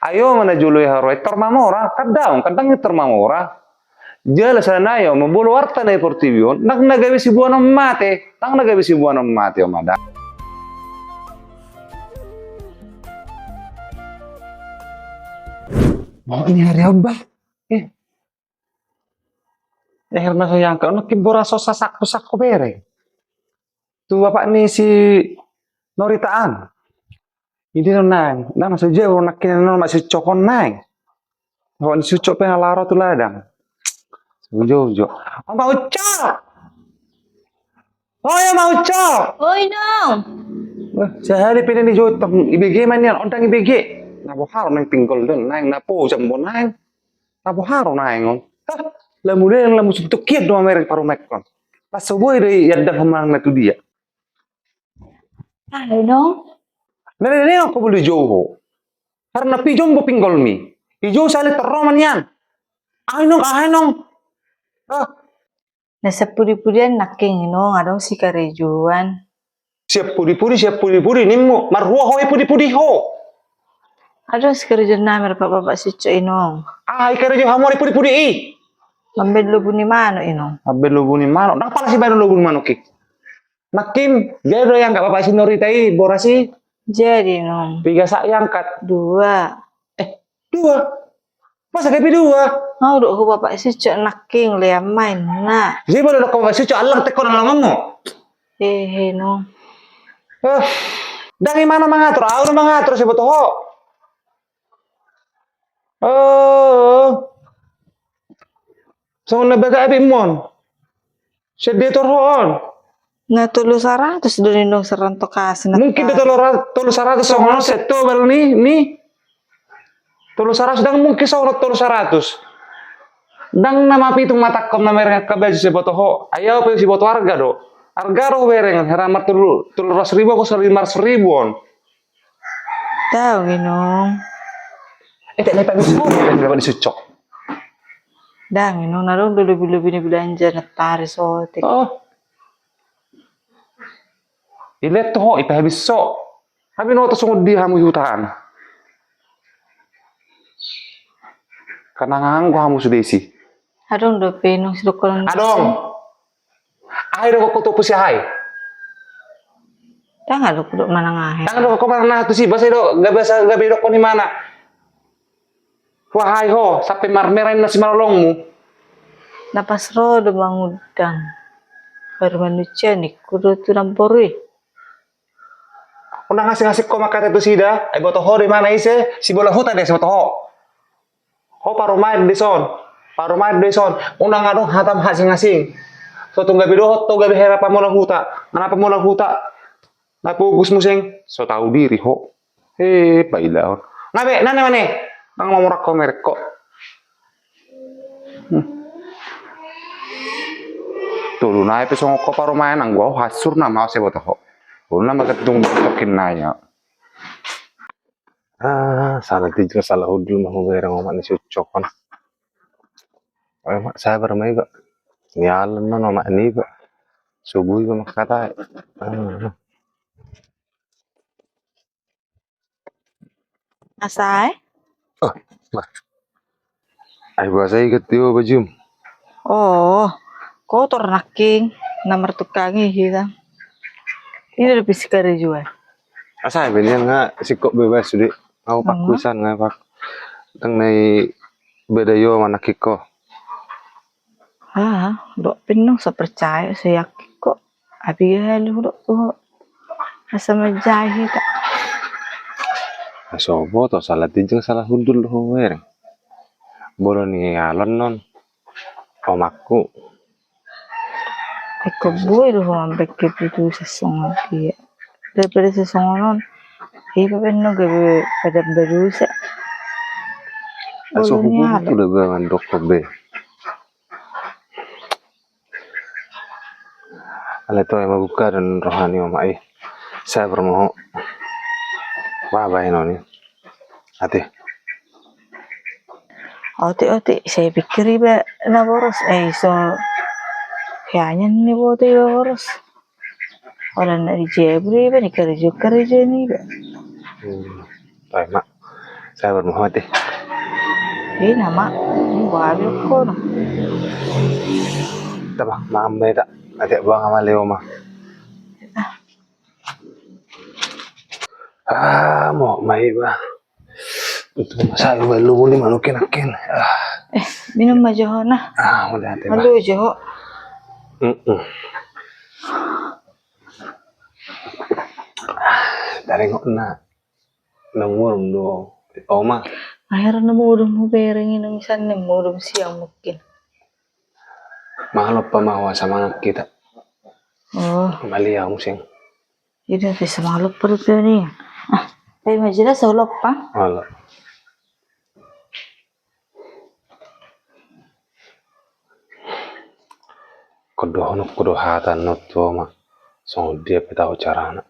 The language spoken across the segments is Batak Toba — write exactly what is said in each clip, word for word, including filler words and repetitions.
Ai on ma na jolo i haroa, intor mamora, kan daong, kan dang intor mamora. Jala siala ni on, molo arta na di portibi on, ndang na gabe siboanon mate, ndang na gabe siboanon mate, o ma da. Mau ni ari on, bah. Eh. Leher na so iangkat on, nangkin boras on sasakko-sakko bereng. Tu bapak ni si Norita an. Ida do naeng, ndang na so jolo nangkin, na ma si Ucok on naeng. Bapak ni si Ucok pe na laho ro tu ladang. Ujo, ujo. O ma Ucok! Oi, o ma Ucok! Oi, Nong! Wah, sahali pe na di jotong, ibege ma nian, ondang ibege. Na boha ro naeng pinggol do naeng, na po jambo naeng. Na boha ro naeng on. Hah, lamu leleng lamu suntuk kian do mamereng parumaenkon. Pas so boi do i andalhon manang na tu dia. Aha, Nong? Na leleng ho boi jou ho. Karna pijom bo pinggolmi. Ijou sahali torro ma nian. Aha, Nong, aha, Nong? Ah. Na sian pudi-pudian nangkin, Inong, adong sikarejoan. Sian pudi-pudi, sian pudi-pudi nimmu, marhua ho i pudi-pudi ho. Adong sikarejoan nami rap bapak si Ucok, Inong. Aha i karejo hamu ari pudi-pudi i? Mambaen lobu ni manuk, Inong. Mambaen lobu ni manuk. Ndang pala sibaen lobu ni manuk i. Nangkin, jadi do iangkat bapak si Norita i boras i? Jadi, Inong. Piga sak iangkat? Dua. Eh, dua? Masa gabe dua? Nga hudok ho bapak si Ucok nangkin, lean ma inna. Jadi molo didok ho bapak si Ucok, allang tengko na longonmu. Hehe, Nong. Eh, ndang imana mangatur, au do mangatur, sai diboto ho. Oh. Songon na bagak abitmon. Sian dia torho on? Na tolu saratus do, Inong, serranto kasi na. Mungkin do tolu ra-, tolu saratus songon on, sian tobal ni, ni. Tolu saratus, ndang mungkin songon on tolu saratus. Ndang na mapitung matangkon na mereng angka baju, sai diboto ho. Ai au pe siboto arga do. Arga do hubereng, hera martolu, tolu ratus ribu, anggo sahali lima ratus ribu on. Daong, Inong. Eh, tak lepak ni suku, lepak ni sucok. Daong, Inong, na adong do lobi-lobi ni belanja na tari sotik. Oh. Ilet tu ho, ipahabis ho. Hape binoto songon dia hamu i huta an. Karna nga anggo hamu sude isi. Adong dope, Inong, sidok kolom. Adong. Aha i do ho tu pusi aha i? Ndang adong hudok manang aha i. Ndang adong ho manang aha tusi, boasa i do, gabe sa, gabe didok ho ni mana. Huahai ho, sampe marmera inna simalolongmu. Na pas ro do mangundang. Baru manusia ningku do tu namboru i. Unang asing-asing ho mangkatai tusida, ai boto ho do imana ise, sibola huta do ise, boto ho. Ho parumaen do ison, parumaen do ison, unang adong hatamu asing-asing. So tung gabe dohot ho gabe hera pambola huta, mana pambola huta. Na pogos muse, so tau diri ho. He, pailaon. Nga be, nane mane. Nang mamurang ho merek ho. Hmm. Tolu nai pe songon ho parumaen, anggo au hansur nama au sai boto ho. Tolu nama gantung tokin nai. Ah, salah tijil salah hundul ma hubereng omak ni si Ucok on. Oe mak, sabar ma iba. Nialon non omak ni iba. Subuh iba mangkatai. Ah. Asa e? Oh, ma. Ai boasa i ganti ho bajum? Oh, kotor nangkin. Na martungkang i hita. Ini lebih sekali jual. Asa e, binian nga singkop bebas sude. Au pakusan nga pak. Tang nai beda yo manakiko. Ah, dok pinung so percaya so yakin kok. Abi ya lu dok tu. Asa majai hita. Asobo to salah tijil salah hundul do ho mereng. Bolo ni alon non. Omakku. Eko boi do ho mambaen keputusan songon dia. Daripada sasongon on. Iba pe nunga gabe padan badosa. Aso hubu tu da bangan dokon be. Alai to ema buka dan rohani omak i. Sabar ma ho. Wah baen on i. Ate. Otik, otik, sai pikir iba na boros, eh, so. Kayaknya ni boto iba boros. Orang na di jebri iba ni kerja, kerja ni iba. Hmm. Baik, Mak. Sabar ma, Oma, ate. Eh, nama, ini baru kau no. Tama, mama, tak ada buang sama Leo, Ma. Ah, mau mai, Bah. Itu masa lu belum boleh manukin akin. Ah. Eh, minum aja, Hona. Ah, udah, ate, Bah. Halo, Jo. Mm-mm. Dari ngok na. Nang murung do, Oma. Akhirna mudum, hubereng inum isan ni mudum siang mungkin. Mangalop ma, Oma, samangat kita. Oh. Malia museng. Jadi, bisa mangalop perut ni. Ah, tapi masih ada salop, Pak. Alah. Kodohononku do hata on tu Oma. Songon dia pe tahu carana.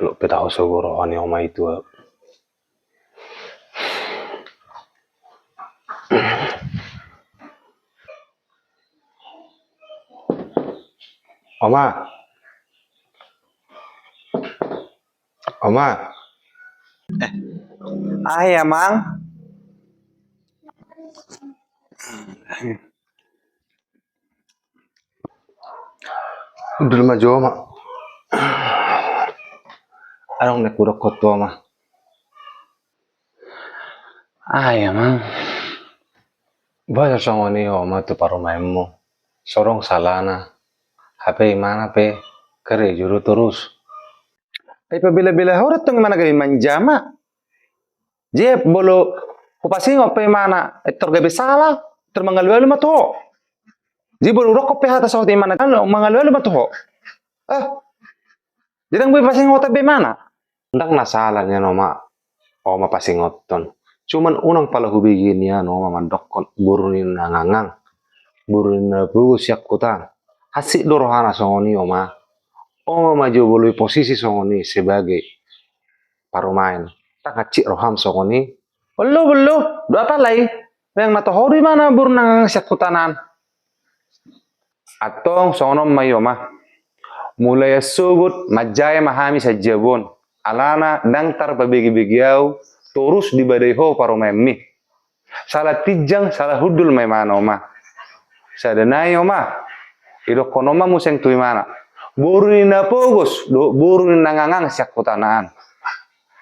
Lo pe tahu sogo roha ni Oma i tu au. Oma. Oma. Eh. Aha, Amang? Udur ma jo, Oma. Adong na hudok tu Oma. Aha, Amang? Boasa songon i Oma tu parumaenmu? So adong salana. Hape imana pe karejo do torus. Ai pabelabela ho do tong imana gabe manjama. Jadi molo hupasingot pe imana, eh, tor gabe sala, tor mangalualu ma tu ho. Jadi molo hudokkon pe hata sahat imana, anu, mangalualu ma tu ho. Ah. Jadi ndang boi pasingotan be imana. Ndang na sala nian, Oma, Oma pasingothon. Cuman unang pala hubege nian, Oma, mandokkon boru ni na ngangang, boru ni na pogos sian huta. Hansit do rohana songon i, Oma. Oma ma jo molo di posisi songon i sebagai parumaen. Ndang hansit roham songon i. Bolo, bolo, do apa lai? Memang na toho do imana boru na ngangang sian hutana an. Antong songon on ma i, Oma. Mulai ansogot manjae ma hami sian jabu on. Alana ndang tarpabegebege au torus dibadai ho parumaenmi. Sala tinjang, sala hundul ma imana, Oma. Sada nai, Oma. Idokkon on ma museng tu imana. Boru ni na pogos dohot boru ni na ngangang sian hutana an.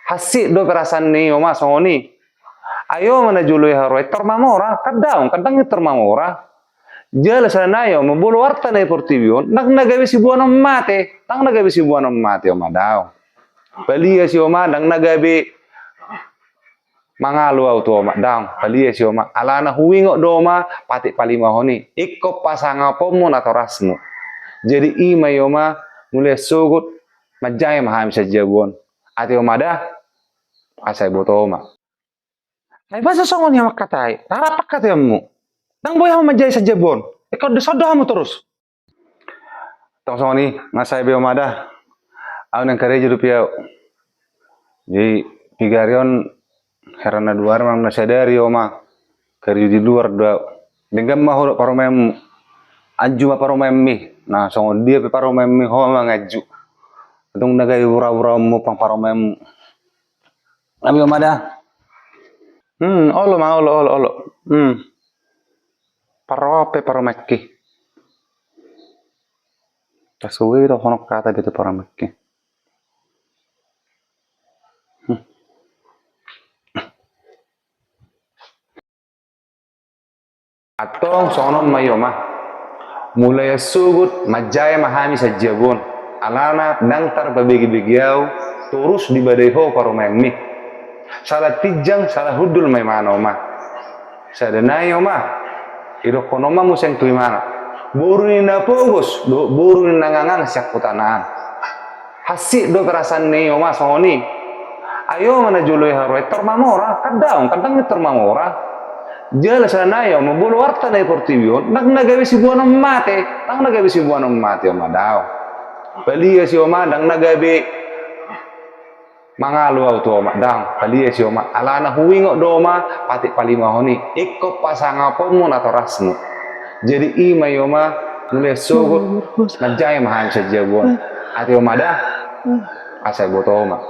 Hansit do perasaan ni Oma songon i. Ai Oma na jolo i haroa, tor mamora, kan daong, kan ndang tor mamora. Jala sada nai, Oma, molo arta na di portibi on, ndang na gabe siboanon mate, ndang na gabe siboanon mate, Oma, daong. Palia si Oma, ndang na gabe mangalo au tu Oma, daong, palia si Oma. Alana huingot do, Oma, patik palimahon i. Ingkon pasangaponmu natorasmu. Jadi i ma i, Oma, mulai ansogot manjae ma hami sian jabu on. Ate Oma da, asa iboto Oma. Ai boasa songon i Oma mangkatai? Rara pangkataionmu. Ndang boi hamu manjae sian jabu on. Ingkon dison do hamu torus. Tong songon i, nga sai be, Oma da. Au naeng karejo dope au. Jadi piga ari on hera na dua ari manang na sadari, Oma. Karejo di luar do au. Denggan ma ho dohot parumaenmu. Anju ma parumaenmi. Na songon dia pe parumaenmi, ho ma manganju. Tung na gabe buraburaonmu pang parumaenmu. Abi, Oma da. Hmm, olo ma, olo, olo, olo. Hmm. Parroha pe parumaenki. Tasuhi do hono hata be tu parumaenki. Hmm. Antong songon on ma i, Oma. Mulai ansogot manjae ma hami sian jabu on. Alana ndang tarpabegebege au torus dibadai ho parumaenmi. Sala tinjang, sala hundul ma imana, Oma. Sada nai, Oma. Idokkon on ma museng tu imana. Boru ni na pogos dohot boru ni na ngangang sian hutana an. Hansit do perasaan ni Oma songon i. Ai Oma na jolo i haroa, tor mamora, kan daong, kan ndang tor mamora. Jala sada nai, Oma, molo arta na di portibi on, ndang na gabe siboanon mate, ndang na gabe siboanon mate, Oma, daong. Palia si Oma, ndang na gabe mangalo au tu Oma, daong, palia si Oma. Alana huingot do, Oma, patik palimahon i. Ingkon pasangaponmu natorasmu. Jadi i ma i, Oma, mulai ansogot manjae ma hami sian jabu on. Ate Oma da, asa iboto Oma.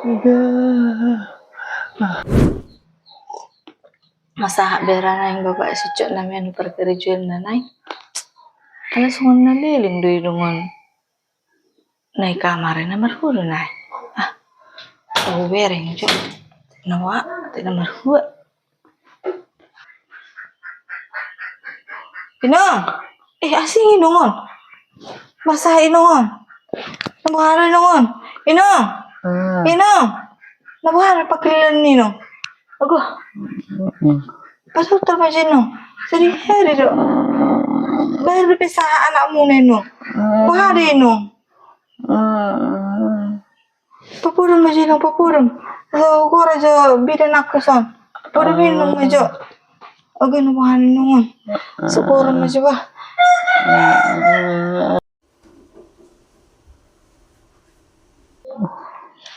Masahat be ra naeng bapak si Ucok na manu parkarejoanna naeng. Ala songon na leleng do inong on. Na i kamar i na marhua do naeng. Ah, hubereng jo. Na wa, ate na marhua. Inong. Eh, asing inong on. Masahat inong on. Na boha do inong on? Inong. Ah. Inong. Na boha do pangkilalaon inong? Ago. Mm. Pasahat ma jo inong. Sadihari do. Bahen dope sahat anakmuna inong. Boha do inong? Papodom ma jo inong, papodom. Aso gora jo bidan aku son. Papodom inong ma jo. Ago na boha inong on. Sugora ma jo bah.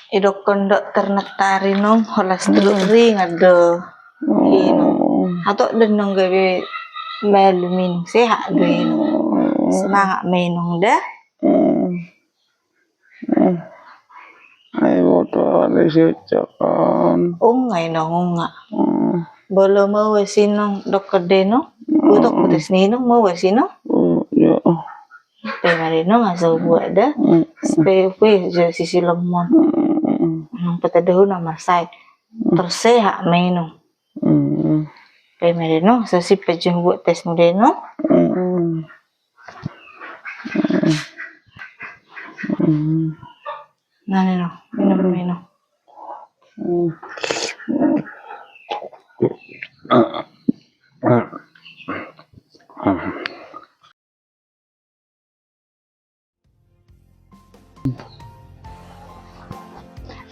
Idokkon dokter nantoari inong, holan stroke ringan do inong. Hatop do inong gabe malum inong, sehat do inong. Semangat ma inong da. Ai boto ale si Ucok on. Unga inong, unga. Molo mauas inong, dokkon da inong. Utok putus ni inong, mauas inong. Pe ma da inong, aso buat da. Pe pe jo sisilomon. Nang patadahuna marsai. Tersehat ma inong. Pe ma da inong, so simpan jo buat tes mu da inong. Na inong, minum, minum.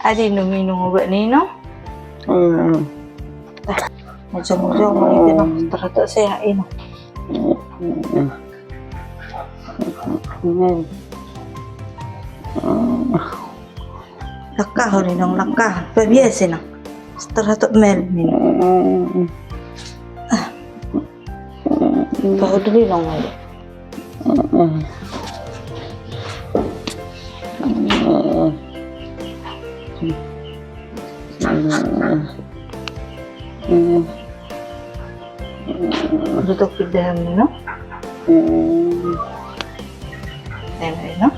Adi inong, minum obat ni inong. Macam-macam itu inong, ternyata sehat inong. Langkahon inong, langkahon. Pabiasa inong. Ternyata malum inong. Tahu dulu inong. Tutup lidah inong. Inong.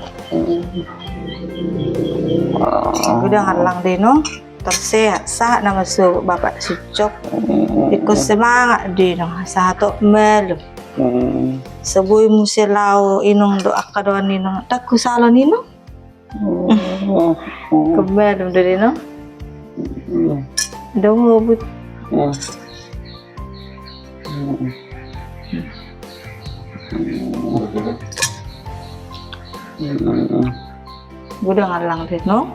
Godang arlang da inong. Tersehat, sahat nama so bapak si Ucok. Ingkon semangat do inong, sahat hatop malum. Saboi muse laho inong dohot angka dongan inong, ndang husalon inong. Ingkon malum do inong. Ndang mobut. Godang arlang da inong.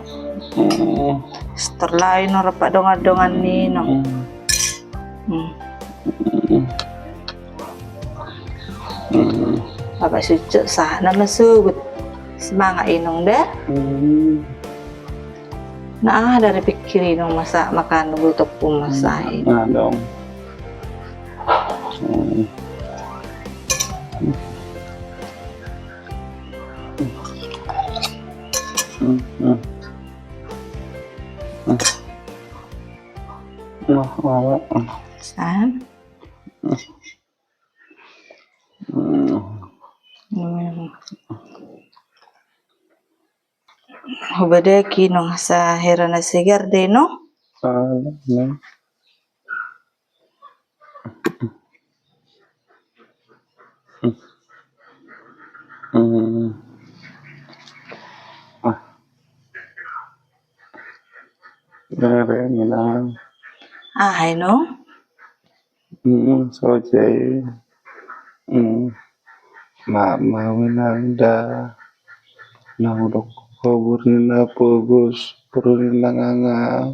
Setor laho inong rap dongan-dongan ni inong. Bapak si Ucok sahat nama sogot. Semangat inong da. Na aha do dipikiri inong, masa makan butokku masa inong. Sam. Hubadaki inong asa hera na segar da inong. Aha inong? Mm, so jadi. Mm. Ma, ma inang da. Na hudok kubur ni na pogos, boru ni na nganga.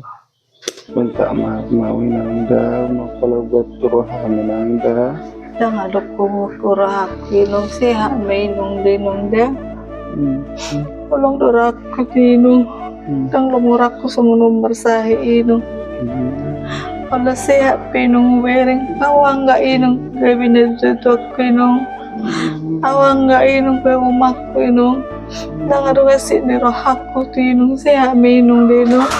Minta maaf ma inang da, molo buat tu roha inang da. Ndang adong kubur tu rohangku inong, sehat ma inong da inong da. Mm. Holong do rohangku tu inong. Ndang lomo rohangku songon on marsae inong. Olo sehat pe inong hubereng, au angka inong gabe na tuaku inong. Au angka inong gabe omakku inong. Ndang adong asik ni rohangku tu inong, sehat ma inong da inong.